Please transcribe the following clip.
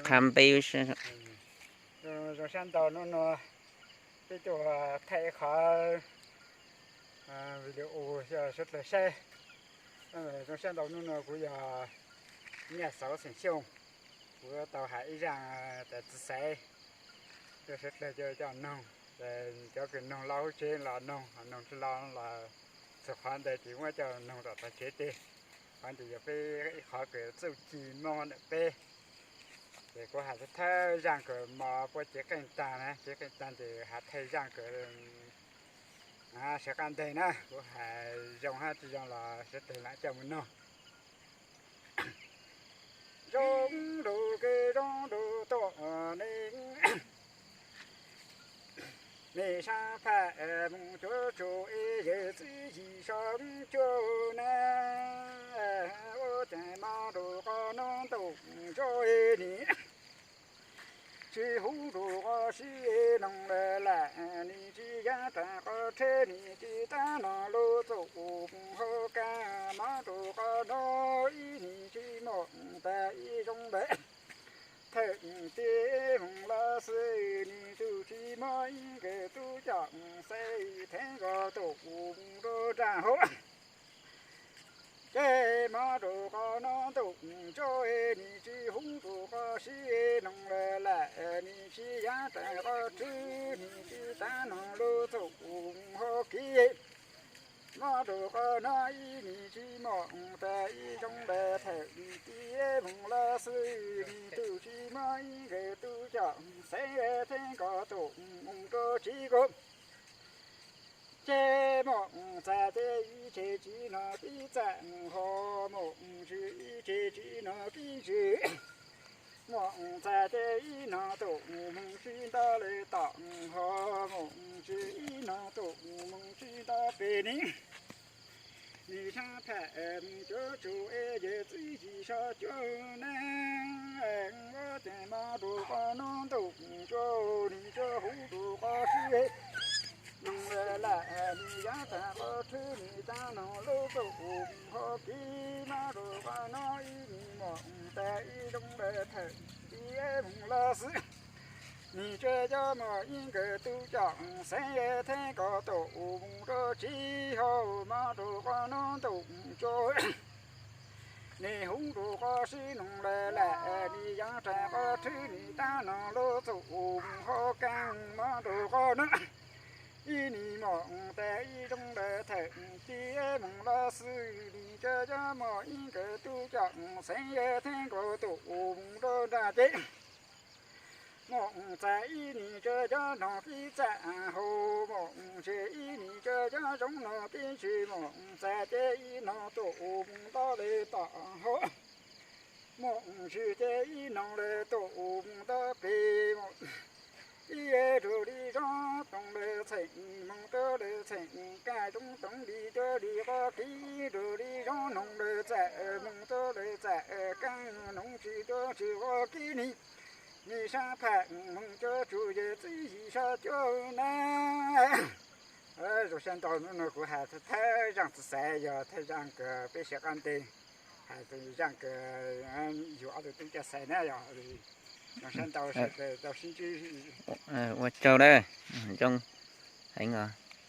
Tham peb zoo sab ntau hnub no peb tuaj thaij qhov video xyov sawv dlawg saib. Zoo sab ntau hnub no kuv yog Nyaj Xauv xeem Xyooj, kuv tau hais ib zaj tas txiv xaiv rau sawv dlawg coj noog. Cov kws noog los hauv tsev los noog, noog tsis los los txog qhov ntawd ces muab coj noog tom tog tsev tej. Qhov ntawd yog peb ib qhov kws txuj ci mob ntawm peb. Ces kuv hais thawj zaaj kws mos puab cev qeej taag na, cev qeej taag ces hais thawj zaaj kws sawv qab nteg na, kuv hais zoo hab tsis zoo los sawv dlawg lam coj mus noog. Zoo lug kws zoo lug tuaj ne, nej saab phaj moog cuav tsum es yawg txwv yim sab cuab na, ua caag mob rua qhov no ntuj ntsuab nim tsis huv rua qhov sib noog lawm, nim tsis yaav raag qhov rhwb, nim tsis tav noog lub txuj hauv kaaj, mob rua qhov no ib nim tsis mob tas ib zoo lawm. Thawj tiam moog los xwb nim tsuj tsis mob ib nkawd tub coj xaiv theeb kws tuaj rua nraag hauv. Ces mob rua qhov no ntuj ntsuab nim tsis huv rua qhov sib noog lawm, nim tsis yaav raag qhov rhwb, nim tsis tav noog lub txuj hauv kiv. Mob rua qhov no ib nim tsis mob tas ib zoo lawm. Thawj tiam moog los xwb nim tsuj tsis mob ib nkawd tub coj xaiv theeb kws tuaj rua tsis kub. Ces mob txag ces ib tse tsis noog pib txag ho, mob tsis ib tse tsis noog pib tsi, mob txag ces ib noog tuaj moog sib nto le tom ho, mob tsis ib noog tuaj moog sib nto pem nim. Nim saab phaj moog cuav tsum es yawg txwv yim sab cuab na, ua caag mob rua qhov no ntuj ntsuab nim tsis huv rua qhov sib noog lawm, nim yaav raag qhov rhwb, nim tav noog lub txuj hauv kiv, mob rua qhov no ib nim mob tas ib zoo lawm. Thawj tiam moog los xwb nim tsis yaav mob ib nkawd tub coj xaiv theeb kws tuaj rua tsis hauv, mob rua qhov no ntuj ntsuab nim huv rua qhov sib noog lawm, nim yaav raag qhov rhwb, nim tav noog lub txuj hauv kaaj, mob rua qhov no ib nim mob tas ib zoo lawm. Thawj tiam moog los xwb nim tsis yaav mob ib nkawd tub coj xaiv theeb kws tuaj rua nraag ces mob txag ib nim tsis yaav noog pib txag hauv, mob tsis ib nim tsis yaav zoo noog pib tsi, mob txag ces ib noog tuaj nto le tom hauv, mob tsis ces ib noog le tuaj nto pem, ib rua li zoo toog le txheem, moog tuab le txheem kaaj, zoo toog li tuab li qhov kiv, rua li zoo noog le txag, moog tuab le txag kaaj, noog tsis tuab tsi qhov kiv nim. Nim saab phaj moog cuav tsum yawg txwv yim sab cuab na. Zoo sab ntau hnub no kuv has thawj zaaj txiv xaiv yog thawj zaaj kws peb sawv qab nteg, has zaaj kws yug ob tug tub coj xaiv na yog. Zoo sab ntau, sawv daws tau sib ntsib. Ua tsaug dawb, zoo heev os.